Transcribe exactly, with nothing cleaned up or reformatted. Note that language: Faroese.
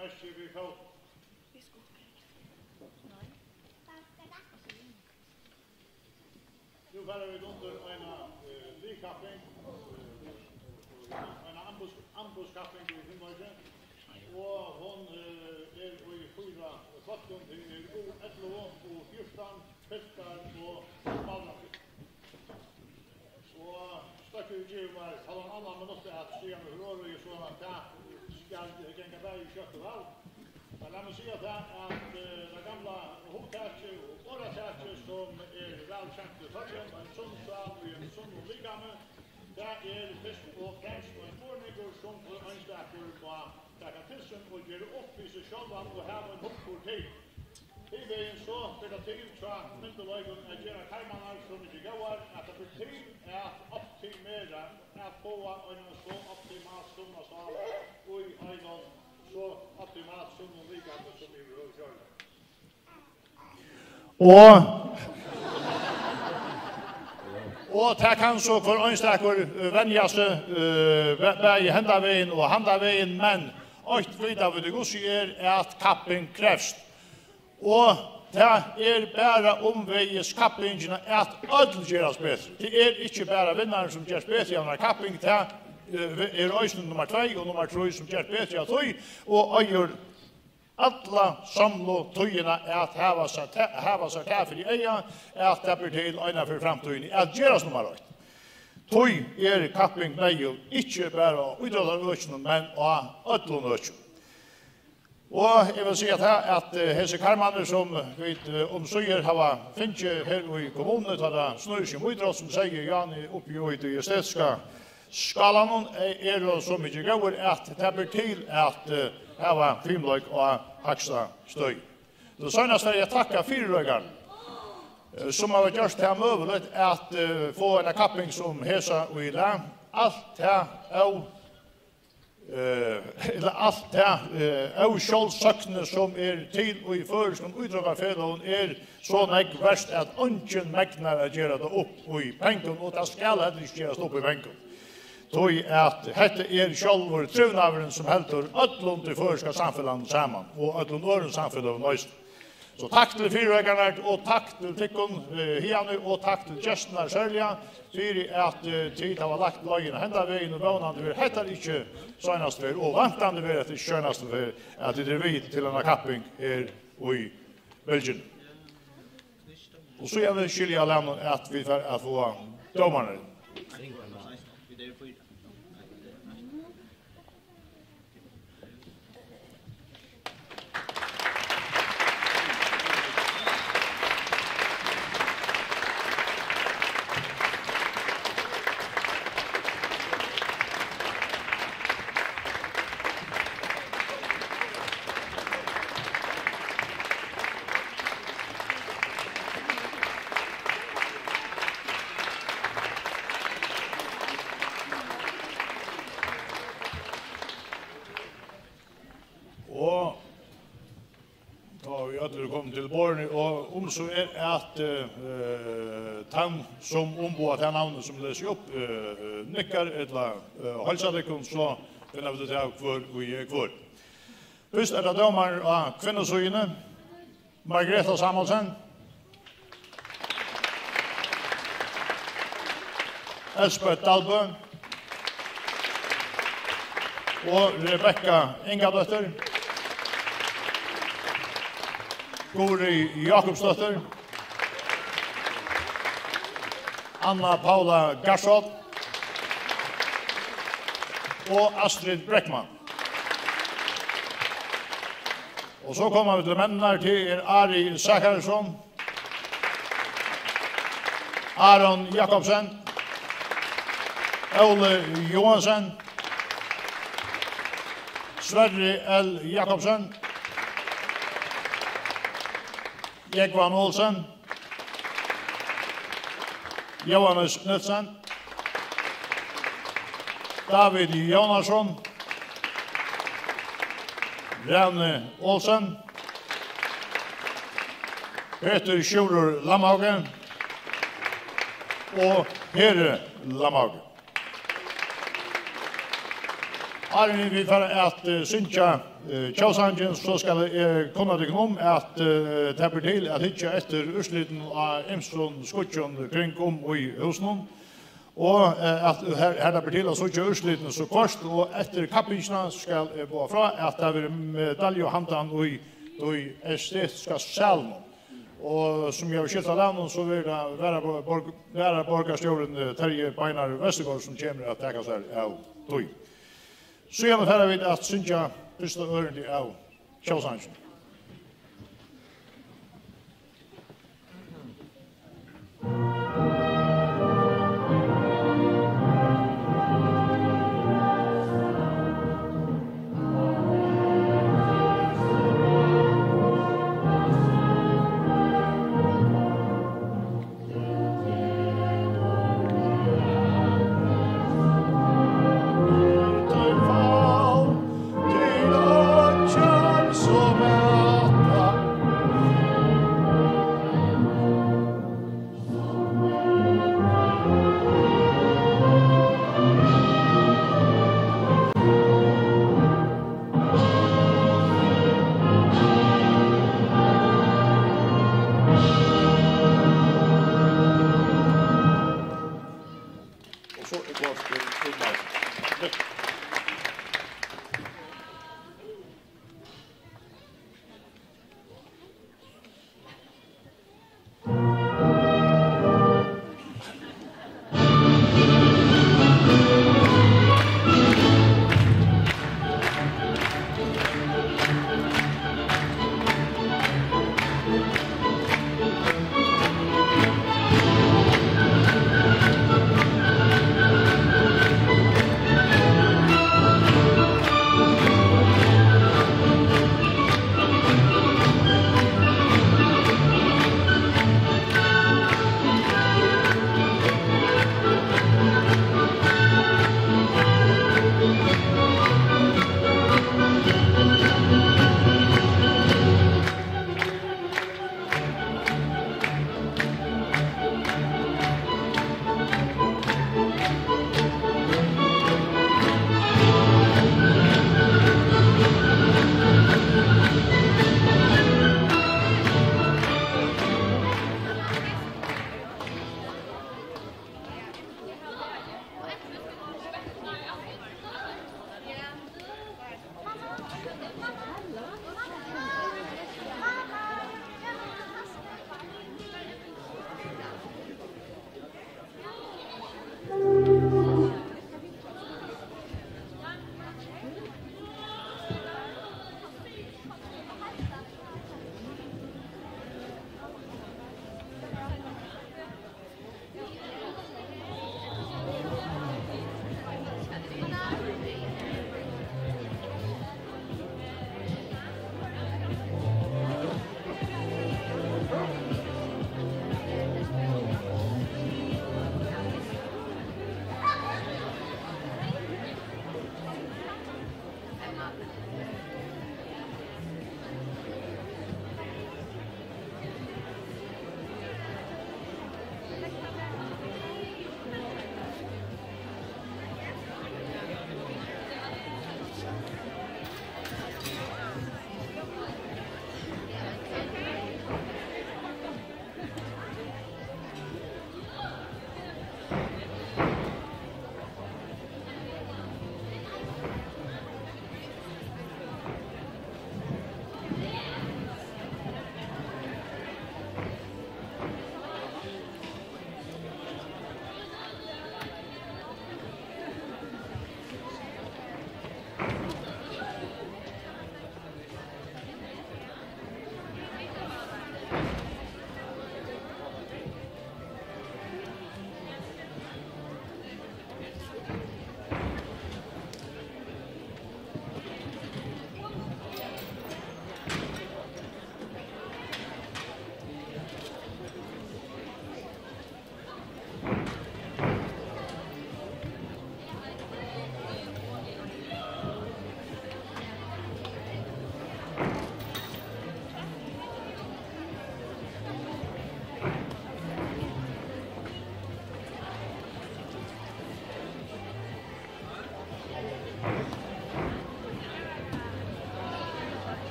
Merki við fót. Nú fara vit undir eina, eh, liðkapping, eh, eina amboðs-, amboðskapping í fimleiki. Og hon, eh, er í fýra flokkum. Tað er U ellivu, U fjúrtan, piltar og smádrongur. Og støkkur gevur mær hálvan annan minutt at stiga meg fyri orðið, so at tað skal ganga bæði skjótt og væl. Men lat meg siga tað, at, eh, tað gamla hugtakið og orðatakið, sum er væl kent í Føroyum, ein sunn sál í einum sunnum likami, tað er fyrst og fremst ein spurningur, sum hvør einstakur má taka til sín og gera upp við seg sjálvan og hava ein hugburð til. Hinvegin so ber tað til hjá myndugleikum at gera karmarnar so mikið góðar, at tað ber til at optimera, at fáa eina so optimalt sunna sál í einum so optimalt sunnum likami sum yvirhøvur gjørligt. Og, og tað kann so hvør einstakur, eh, venja seg, eh, bæ-, bæði henda vegin og handa vegin, men eitt vita vit, hvussu er, at kapping krevst. Og tað er bara umvegis kappingina, at øll gerast betri. Tað er ikki bara vinnarin, sum gerst betri av einari kapping, tað, eh, er eisini nummar tvey og nummar trý, sum gerst betri av tí, og eigur alla samlu tíðina at hava sær ta-, hava sær tað fyri eyga, at tað ber til eina ferð í framtíðini at gerast nummar eitt. Tí er kapping neyðug, ikki bara á ítróttarøkinum, men á øllum økjum. Og eg vil siga tað, at, eh, hesir karmarnir, sum vit, eh, umsíðir hava fingið her í kommununi, tá tað snýr seg um ítrótt, sum segði Jani uppi í tí estetiska skálanum, eh, eru so mikið góðir, at tað ber til at, eh, hava fimleik á hægsta støði. Nú seinast vil eg takka fyrireikarunum, eh, sum hava gjørt tað møguligt at, eh, fáa eina kapping sum hesa í lag. Alt tað ó-, eh, ella alt tað, eh, ósjálvsøkni, sum er til í føroyskum ítróttafeløgum, er so nógv vert, at eingin megnar at gera tað upp í pengum, og tað skal heldur ikki gerast upp í pengum. Tí at hetta er sjálvur trivnaðurin, sum heldur øllum tí føroyska samfelagnum saman, og øllum øðrum samfeløgum eisini. So takk til fyrireikararnar, og takk til tykkum, eh, hiðani, og takk til gestirnar serliga, fyri at, eh, tit hava lagt leiðina henda vegin, og vónandi verður hetta ikki seinastu ferð, og væntandi verður hetta ikki seinastu ferð, at tit eru við til eina kapping her í Belgien. Og so er vit skilja av lagnum, at vit fara at fáa dómararnar inn. Og tá vit øll eru komin til borðini, og um so er at, eh, eh, tann sum umboðar tað navnið, sum lesur upp, eh, eh, nikkar ella, eh, heilsar tykkum, so finna vit út av, hvør ið er hvør. Fyrst er tað dómarin á kvinnusíðuni, Margreta Samuelsen, Elsbeth Dalbø og Rebekka Ingadóttir, Guðrið Jakobsdóttir, Anna Paula Garsholt og Astrid Breckmann. Og so koma vit til menninar. Tað er Ari Zachariasson, Aron Jakobsen, Óli Johansen, Sverri L. Jakobsen, Jógvan Olsen, Jóhannes Nielsen, David Jónasson, Rani Olsen, Petur Sjúrður Lamhauge og Heri Lamhauge. Áðrenn vit fara at, eh, syngja, eh, tjóðsangin, so skal eg kunna tykkum um, at, eh, tað ber til at hyggja eftir úrslitunum á ymsum skíggum kring um í húsinum. Og, eh, at her, her tað ber til at síggja úrslitini so hvørt, og eftir kappingina skal eg boða frá, at tað verður medalju handan í, í estetiska salinum. Og sum eg havi skilt av lagnum, so verður tað varaborg-, varaborgarstjórin, eh, Terji Beinar Vestergaard, sum kemur at taka sær av tí. Síðani fara vit at syngja fyrsta ørindi av tjóðsanginum.